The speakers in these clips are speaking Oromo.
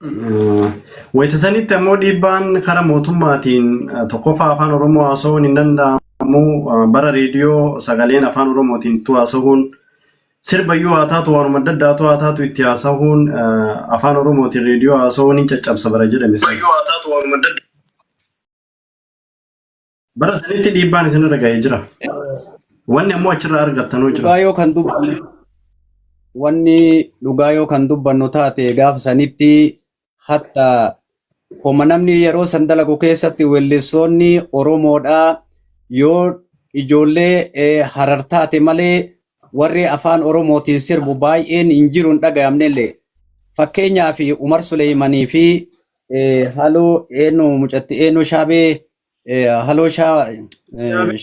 Wayita sanitti ammoo dhiibbaan karaa mootummaatiin tokkoffaa afaan Oromoo haasa'uun hin danda'amu. Bara reediyoo sagaleen afaan Oromootiin tu haasa'uun sirbayyuu haa taatu waanuma adda addaatu haa taatu itti haasa'uun afaan Oromootiin reediyoo haasa'uun hin caccabsa bara jedhame sana. Bara sanitti dhiibbaan isinirra ga'ee jira. Wanni ammoo achirraa argattanuu jira. Dhugaa yoo kan dubbannu wanni dhugaa yoo kan dubbannu taate gaafa sanitti hatta homa namni yeroo san dalagu keessatti weellistoonni Oromoodhaa yoo ijoollee Harar taate malee warri afaan Oromootiin sirbu baay'een hin jiru hin dhagayamnellee. Fakkeenyaaf Umar Suleeymanii fi haloo eenyu mucatti eenyu shaabee haloo shaabee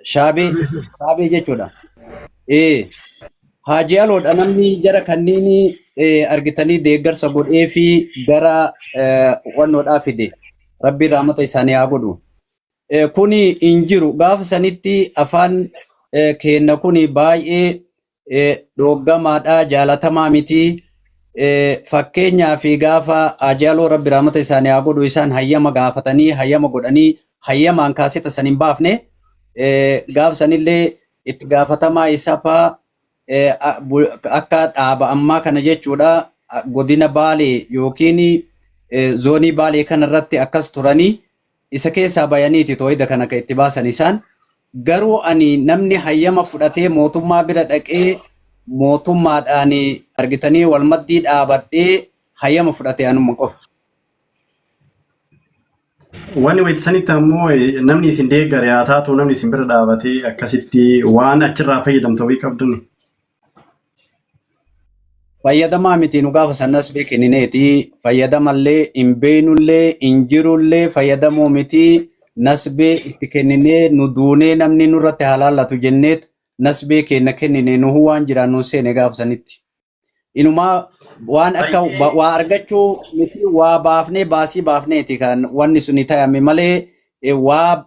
shaabee jechuudha. Haaji Haloodha namni jara kanneen argitanii deeggarsa godhee fi gara wannoodhaa fide. Rabbi rahmata isaanii haa godhu. Kuni hin jiru. Gaafa sanitti afaan keenna kuni baay'ee dhooggamaadha, jaalatamaa miti. Fakkeenyaa fi gaafa Haaji Haloo Rabbi rahmata isaanii haa godhu isaan hayyama gaafatanii hayyama godhanii hayyamaan kaaseta san hin baafne. Gaafa sanillee itti gaafatamaa isapaa akka dhaaba ammaa kana jechuudha godina Baalee yookiin zoonii Baalee kanarratti akkas turanii isa keessaa bayaniiti tooyida kana kan itti baasan isaan. Garuu ani namni hayyama fudhatee mootummaa bira dhaqee mootummaadhaan argitanii wal maddii dhaabadhee hayyama fudhate anuma qofa. Wanni wayita sanitti ammoo namni isin deeggare haa taatu namni isin bira dhaabatee akkasitti waan achirraa fayyadamta wayii qabdani. Fayyadamaa miti nu gaafa sanas beekinineeti fayyadamallee hin beeynullee hin jirullee fayyadamoo miti nasbee itti kenninee nu duunee namni nurratti haa laallatu jenneet nasbee keenna kennine nuhu waan jiraan nun seene gaafa sanitti. Inumaa waan akka waa argachuu miti waa baafnee baasii baafneeti kan wanni suni tayame malee waa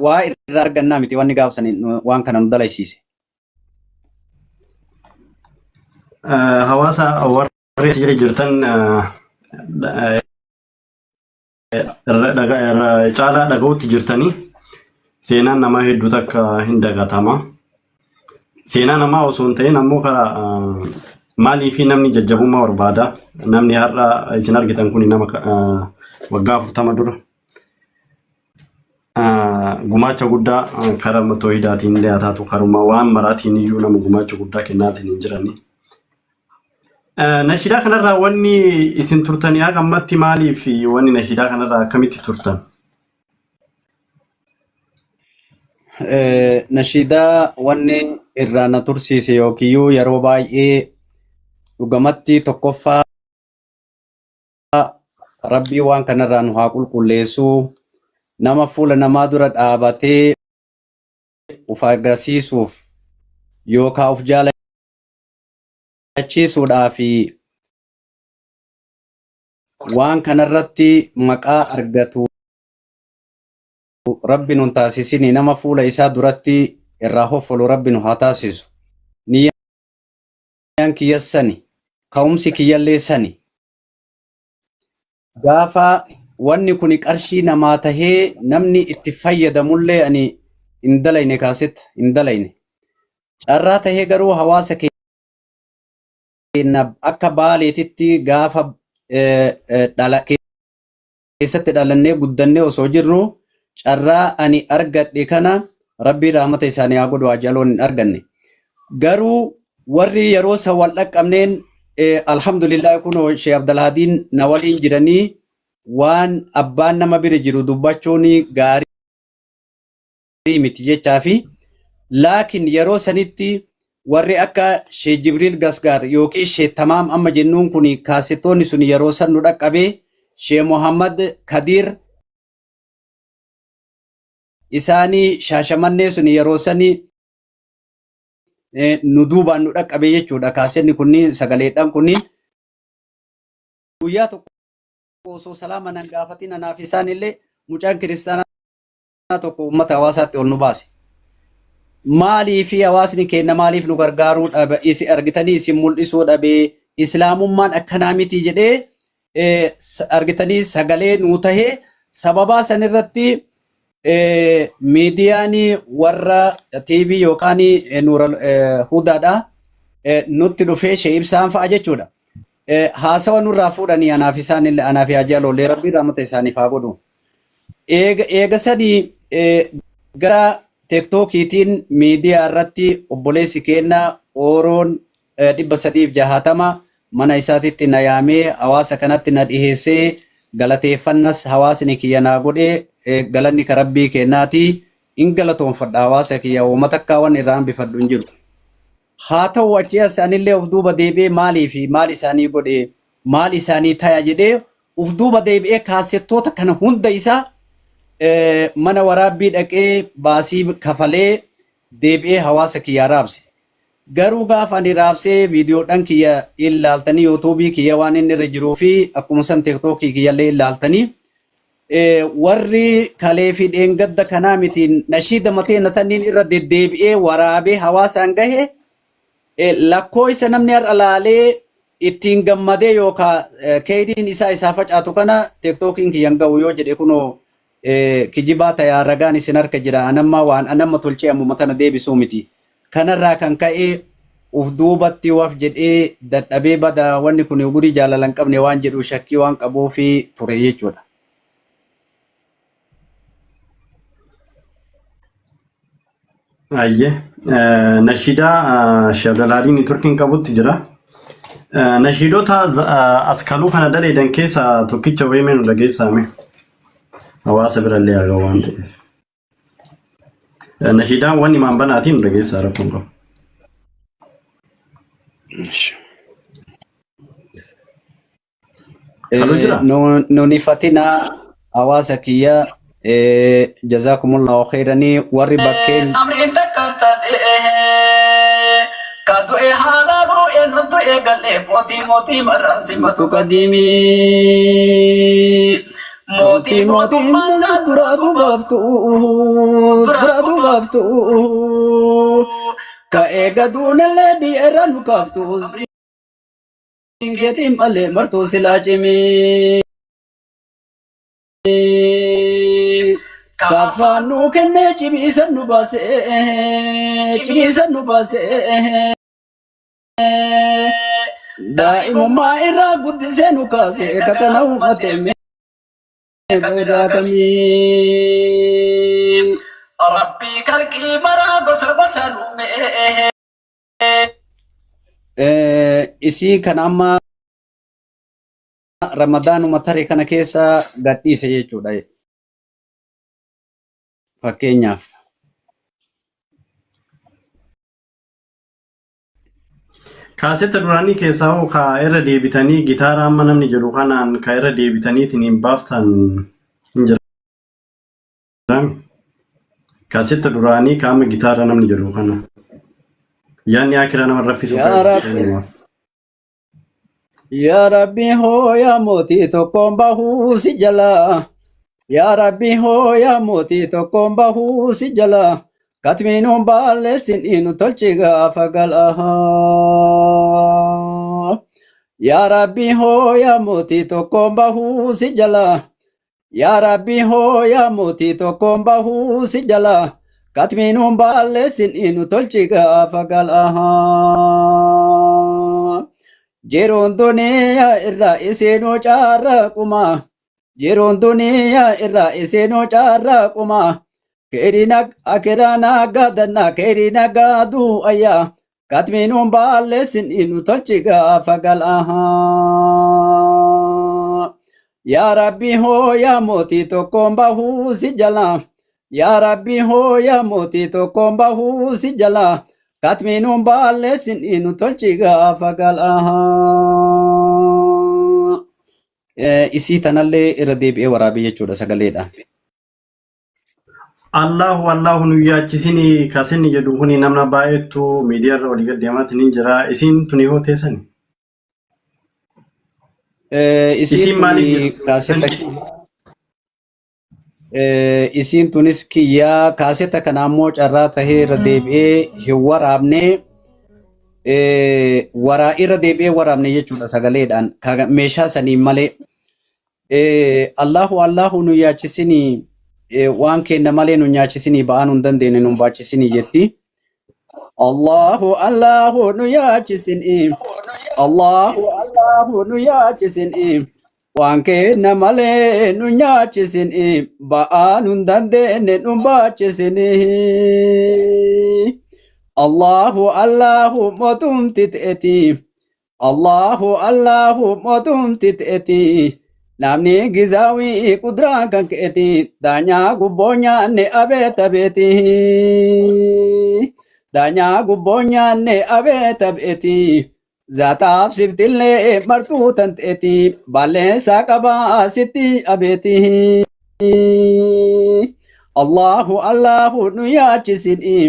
waa irraa argannaa miti wanni gaafa sani waan kana nu dalaysiise. Hawaasa warri as jala jirtan irra caalaa dhaga'utti jirtanii seenaan namaa hedduu takka hin dagatama. Seenaa namaa osoo hin ta'in ammoo karaa maalii fi namni jajjabummaa barbaada. Namni har'a isin argitan kun nama waggaa 40 dura Gumaacha guddaa karaa toohidaatiin illee haa taatu karuma waan maraatiin iyyuu nama gumaacha guddaa kennaatiin hin jirani. Nashiidaa kanarraa wanni isin turtanii haga ammatti maaliif wanni nashiidaa kanarraa akkamitti turtan? Nashiidaa wanni irraa na tursiise yookiyyuu yeroo baay'ee dhugamatti tokkoffaa Rabbii waan kanarraa nu haa qulqulleessu. Nama fuula namaa dura dhaabatee uf agarsiisuuf yookaa uf jaalachiisuudhaaf waan kanarratti maqaa argatu Rabbi nun taasisini nama fuula isaa duratti irraa hoffolu Rabbi nu haa taasisu. Niyyaan kiyyas sani. Ka'umsi kiyyallee sani. Gaafa wanni kuni qarshii namaa tahee namni itti fayyadamullee ani hin dalayne kaasetta hin dalayne. Carraa tahee garuu hawaasa keenya akka Baaleetitti gaafa dhala keessatti dhalannee guddannee osoo jirru carraa ani argadhe kana Rabbii rahmata isaanii haa godhu Haajaloon hin arganne. Garuu warri yeroo san wal dhaqqabneen alhamdulillah kunoo Sheekh Abdalhadiin na waliin jiranii waan abbaan nama bira jiru dubbachuun gaarii miti jechaafi laakiin yeroo sanitti warri akka Sheekh Jibriil Gasgaar yookiin Sheekh Tamaam amma jennuun kun kaasettoonni sun yeroo san nu dhaqqabe Sheekh Muhammad Kadiir isaanii Shaashamannee sun yeroo sani nu duubaan nu dhaqqabe jechuudha kaasenni kunniin sagaleedhaan kunniin guyyaa tokko osoo salaama nan gaafatin anaaf isaan illee mucaan kiristaanaa tokko uummata hawaasaatti ol nu baase. Maalii fi hawaasni keenya maaliif nu gargaaruu dhabe isi argitanii isin mul'isuu dhabe islaamummaan akkanaa miti jedhee. Argitanii sagalee nuu tahee sababaa sanirratti miidiyaan warra TV yookaan Nuural Hudaadha nutti dhufee Shee Ibsaan fa'a jechuudha. Haasawa nurraa fuudhanii anaaf isaan illee anaaf Haajii Aloolee Rabbii rahmata isaaniif haa godhu. Eega sanii gara teektookiitiin miidiyaa irratti obboleessi keenna Ooroon 360 mana isaatitti na yaamee hawaasa kanatti na dhiheessee galateeffannas hawaasni kiyya naa godhe galanni ka Rabbii keennaati in galatoonfadha hawaasa kiyya hooma takkaa waan irraa hambifadhu hin jiru. Haa ta'u achii as anillee of duuba deebi'ee maalii fi maal isaanii godhe maal isaanii taya jedhee uf duuba deebi'ee kaasettoota kana hunda isaa mana waraabbii dhaqee baasii kafalee deebi'ee hawaasa kiyyaa raabse. Garuu gaafa ani raabsee viidiyoodhaan kiyya ilaaltanii yuutuubii kiyya waan inni irra jiruu fi akkuma san tiktookii kiyyallee ilaaltanii warri kalee fi dheengadda kanaa miti nashiida matee natanniin irra deddeebi'ee waraabee hawaasaan gahe lakkooysa namni har'a laalee ittiin gammadee yookaan keeydiin isaa isaa facaatu kana tiktookiin kiyyan ga'u yoo jedhe kunoo kijibaa tayaa ragaan isin harka jira anamma waan anamma tolchee ammuma tana deebisuu miti. Kanarraa kan ka'e uf duubatti waf jedhee dadhabee bada wanni kun gurii jaalala hin qabne waan jedhu shakkii waan qabuufi ture jechuudha. Ayyee. Nashiidaa Sheekh Abdalhaadii niitworkiin qabutti jira. Nashiidota askaluu kana daleedan keessaa tokkicha wayii mee nu dhageessaame. Hawaasa birallee haa ga'u waan ta'eef. Nashiidaan wanni maan banaatiin nu dhageessaa rakkoon qabu. Haluu jira? Nun ifatinaa hawaasa kiyya jazaakumullahu khayranii warri bakkeen Amriin takka taate ka du'e haala bu'e nu du'e galee mootii mootii maraan simatu qadiimii. Mootii mootummaa isaa dura dubaaftu dura dubaaftu ka eega duunallee biyya irra nu kaaftu keetiin malee martuu silaa cimii. Kaaffaan nu kennee cimiisan nu baasee cimiisan nu baasee. Daa'imummaa irraa guddisee nu kaasee kakana uummate mee faayidaa kamii. Rabbii kalqii maraa gosa gosa nuume. Isii kan amma Ramadaanuma tare kana keessa gadhiise jechuudha. Fakkeenyaaf. Kaasetta duraanii keessaa hoo ka irra deebitanii gitaara amma namni jedhu kanaan ka irra deebitaniitiin hin baaftan hin jiraami. Kaasetta duraanii ka amma gitaara namni jedhu kana. Yaanni akiraa nama raffisu Yaa Rabbi. Yaa Rabbi hoo yaa mootii tokkoon bahuu si jalaa. Yaa Rabbi hoo yaa mootii tokkoon bahuu si jalaa. Katmiinuun baalleessin inu tolchi gaafa galaa. Yaa Rabbi hoo yaa mootii tokkoon bahuu si jalaa. Yaa Rabbi hoo yaa mootii tokkoon bahuu si jalaa. Katmiinuun baalleessin inu tolchi gaafa galaa. Jiruun duniyaa irraa isinuu caarraa qumaa. Jiruun duniyaa irraa isinuu caarraa qumaa. Keerina akiraana gadanna keerina gaaduu ayyaa. Katmiinuun baalleessin inu tolchi gaafa galaa. Yaa Rabbi hoo yaa mootii tokkoon bahuu si jalaa. Yaa Rabbi hoo yaa mootii tokkoon bahuu si jalaa. Katmiinuun baalleessin inu tolchi gaafa galaa. Isii tanallee irra deebi'ee waraabee jechuudha sagaleedhaan. Allahu Allahu nu yaachisini kasinni jedhu kuni namna baay'eetu miidiyaa irra olii gad deemaatiin hin jira. Isiin tuni hoo teessani? Isiin Isiin maaliif tuni jedhu? kaasetta isiin tunis kiyyaa kaasetta kana ammoo carraa tahee irra deebi'ee hin waraabne. Waraa irra deebi'ee waraabne jechuudha sagaleedhaan meeshaa saniin malee. Allahu Allahu nu yaachisinii waan kenna malee nu nyaachisinii ba'aa nu hin dandeenye nu baachisinii jetti. Allahu Allahu nu yaachisinii Allahu Allahu nu yaachisinii waan kenna malee nu nyaachisinii ba'aa nu hin dandeenye nu baachisinii. Allahu Allahu mootumti teeti Allahu Allahu mootumti teeti namni gizaawii qudraa kan keeti daanyaa gubboo nyaanne abeet abeeti daanyaa gubboo nyaanne abeet abeeti zaataaf siftillee martuu tan teeti balleessaa qabaa sitti abeeti. Allahu Allahu nu yaachisinii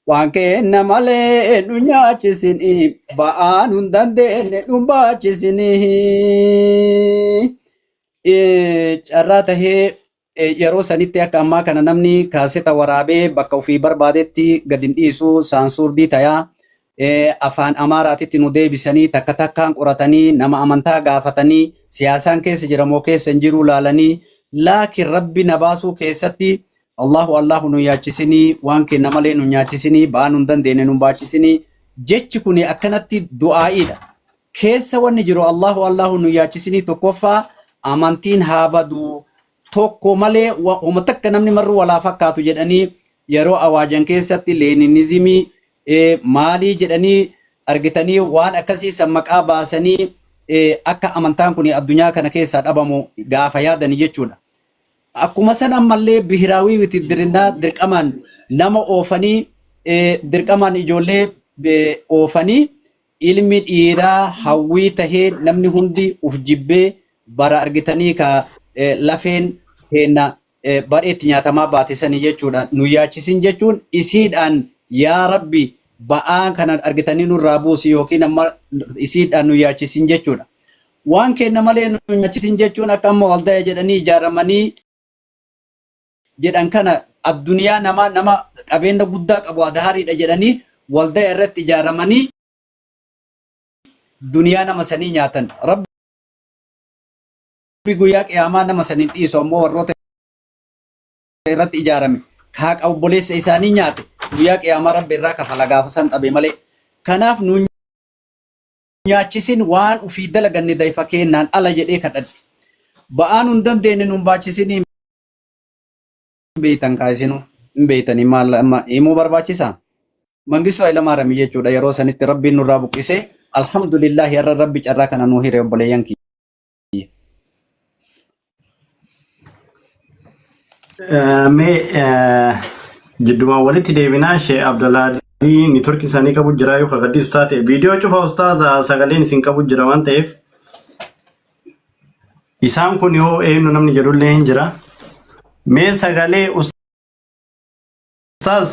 waan kenna malee nu nyaachisinii ba'aa nu hin dandeenye nu baachisinii. Carraa tahee yeroo sanitti akka ammaa kana namni kaaseta waraabee bakka ofii barbaadetti gad hin dhiisu saansuurdii tayaa afaan Amaaraatitti nu deebisanii takka takkaan qoratanii nama amantaa gaafatanii siyaasaan keessa jira moo keessa hin jiru laalanii laakiin rabbi na baasuu keessatti Allahu Allahu nu yaachisinii waan kenna malee nu nyaachisinii ba'aa nu hin dandeenye nu baachisinii jechi kun akkanatti du'aa'iidha. Keessa wanni jiru Allahu Allahu nu yaachisinii tokkoffaa amantiin haa badu tokko malee homa takka namni marruu walaa fakkaatu jedhanii yeroo awaajan keessatti leeninizimii maalii jedhanii argitanii waan akkasii san maqaa baasanii akka amantaan kun addunyaa kana keessaa dhabamu gaafa yaadani jechuudha. Akkuma san ammallee bihiraawii witidirinnaa dirqamaan nama oofanii dirqamaan ijoollee oofanii ilmi dhiiraa hawwii tahee namni hundi uf jibbee bara argitanii ka lafeen teenna badheetti nyaatamaa baate sanii jechuudha. Nu yaachisin jechuun isiidhaan yaa Rabbi ba'aa kana argitanii nurraa buusi yookiin amma isiidhaan nu yaachisin jechuudha. Waan kenna malee nu nyaachisin jechuun akka amma waldaya jedhanii ijaaramanii jedhan kana addunyaa nama nama qabeenya guddaa qabu adahariidha jedhanii waldaya irratti ijaaramanii duniyaa nama sanii nyaatan. Rabbi guyyaa qiyaamaa nama sanii dhiisu ammoo warroota irratti ijaarame haaqa obboleessa isaanii nyaate guyyaa qiyaamaa Rabbi irraa kafala gaafa san dhabe malee. Kanaaf nu nyaachisin waan ufii dalaganne dayfa keennaan ala jedhee kadhadhe. Ba'aa nun dandeenye nun baachisinii hin beeytan kaa isinuu hin beeytanii maal amma himuu barbaachisaa? Mangistuu Hayilamaarami jechuudha yeroo sanitti Rabbiin nurraa buqqisee alhamdulillaahi har'a Rabbi carraa kana nuu hire obboleeyyan kiyya. Mee jiddumaan walitti deebinaa Shee Abdalaadii niitworkii isaanii qabu jira yoo kagaddiisu taate viidiyoo cufa ustaaza sagaleen isin qabu jira waan ta'eef isaan kun yoo eenyu namni jedhullee hin jira. Mee sagalee ustaaz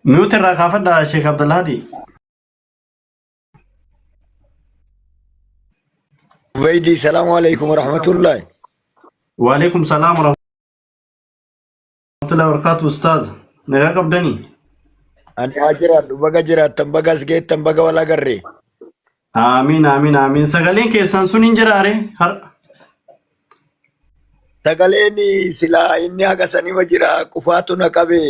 mute irraa kaafadha Sheek Abdalaadii. Ubaydii salaamu alaikum warahmatullahi. Waalaikum salaam warahmatullahi wabarakatuh ustaaz. Nagaa qabdanii? Ani haa jiraadhu baga jiraattan baga as geettan baga wal agarre. Aamiin aamiin aamiin. Sagaleen keessan sun hin jiraare har'a. Sagaleen silaa inni haga sanima jira qufaatu na qabe.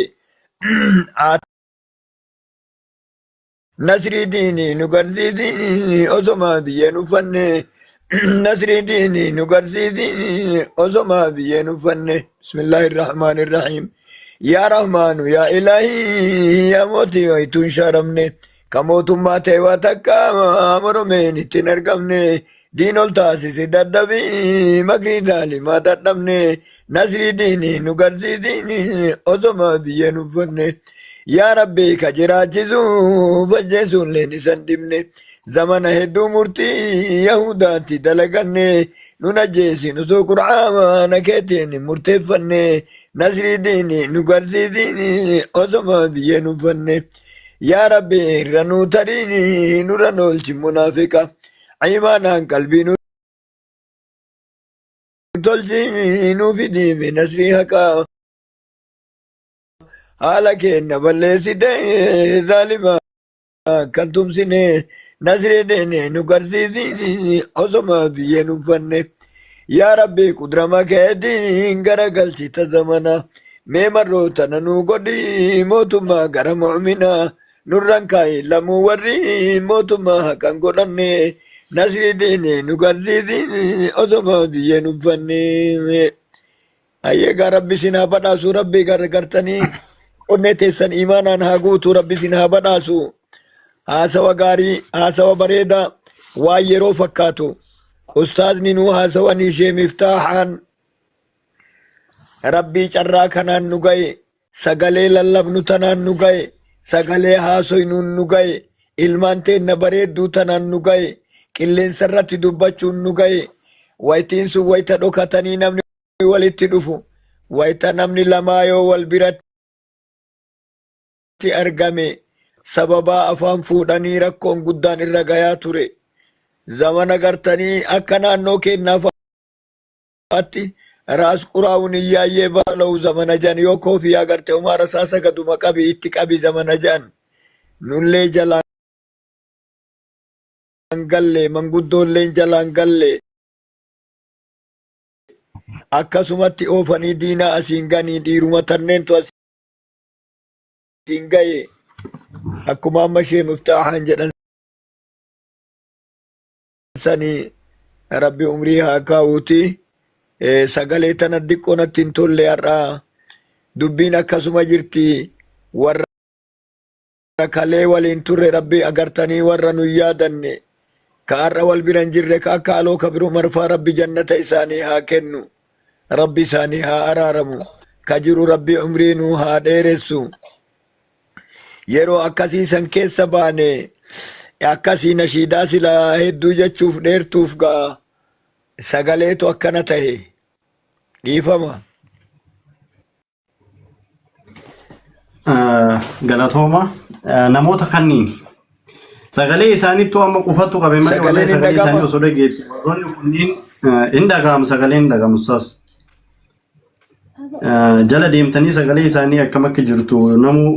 Nasrii diinii nu garsiisi osoma biyyeen uffanne. Nasrii diinii nu garsiisi osoma biyyeen uffanne. Bismillaahi rahmaani rahiim. Yaa Rahmaanu yaa Ilaahii yaa mootii wayituun shaaramne. Ka mootummaa ta'e waa takka moromeen ittiin argamne. Diin ol taasisi dadhabii makrii zaalimaa dadhabne. Nasrii diinii nu garsiisi osoma biyyeen uffanne. Yaa Rabbi ka jiraachisu fajjeesuulleen isan dhibne. Zamana hedduu murtii Yahudaatti dalaganne. Nun ajjeesin osoo Qur'aana keetiin murteeffanne. Nasrii diinii nu garsiisi osoma biyyeen uffanne. Yaa Rabbi irra nuu tarii nurra noolchi munaafiqa. Imaanaan qalbii nu tolchi nuu fidiime nasrii haqaa. Haala keenna balleessite zaalima kan tumsine nasriitiin nu garsiisi osoma biyyeen uffanne. Yaa Rabbi qudrama keetiin garagalchita zamana. Mee marroo tana nu godhi mootummaa gara mu'minaa. Nurran kaa'i lamuu warri mootummaa haqan godhanne. Nasriitiin nu garsiisi osoma biyyeen uffanne. Hayyee gaa rabbi isin haa badhaasu rabbi gargartanii onnee teessan imaanaan haa guutu rabbi isin haa badhaasu haasawa gaarii haasawa bareedaa waan yeroo fakkaatu ustaazni nuu haasawan ishee miftaahaan rabbii carraa kanaan nu gahe Sagalee lallabnu tanaan nu gaye, sagalee haasoynuun nu gaye, ilmaan teenna bareedduu tanaan nu gaye, qilleensa irratti dubbachuun nu gaye. Waytiin sun wayta dhokatanii namni walitti dhufu, wayta namni lamaa yoo wal biratti argame sababaa afaan fuudhanii rakkoon guddaan irra gayaa ture. Zamana gartanii akka naannoo keennaa atti raas quraa'uun iyyaayyee baalawu zamana jan yoo koofiyaa garte umaa rasaasa gaduma qabi itti qabi zamana jan nullee jalaan galle manguddoolleen jalaan galle akkasumatti oofanii diinaa asiin ganii dhiiruma tanneentu asiin gaye akkuma amma ishee miftaahaan jedhan sanii rabbi umrii haa kaa'uuti. Sagalee tana diqqoo natti hin tolle har'a dubbiin akkasuma jirti warra kalee waliin turre rabbi agartanii warra nu yaadanne ka har'a wal bira hin jirre ka akka aloo ka biroo marfaa rabbi jannata isaanii haa kennu rabbi isaanii haa araaramu ka jiru rabbi umrii nuu haa dheeressu. Yeroo akkasii san keessa baane akkasii nashiidaa silaa hedduu jechuuf dheertuuf ga'a sagaleetu akkana tahe dhiifama. Galatooma. Namoota kanniin sagalee isaaniittuu amma qufatu qabe malee wallahi Sagaleen hin sagalee isaanii dhaga'ama. osoo dhageetti warroonni kunniin hin dhaga'amu sagaleen hin dhaga'amu saas. Jala deemtanii sagalee isaanii akkam akka jirtu namuu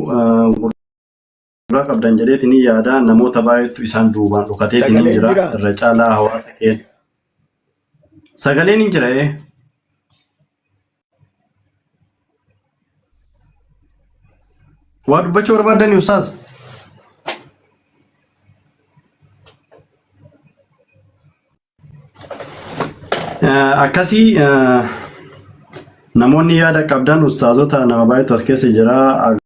gurra qabdan jedheetiin ni yaada namoota baay'eetu isaan duubaan dhokateetiin ni Sagaleen jira jira. irra caalaa hawaasa keenya. Sagaleen hin jira ee. Waa dubbachuu barbaadani ustaaz? Akkasii namoonni yaada qabdan ustaazota nama baay'eetu as keessa jira.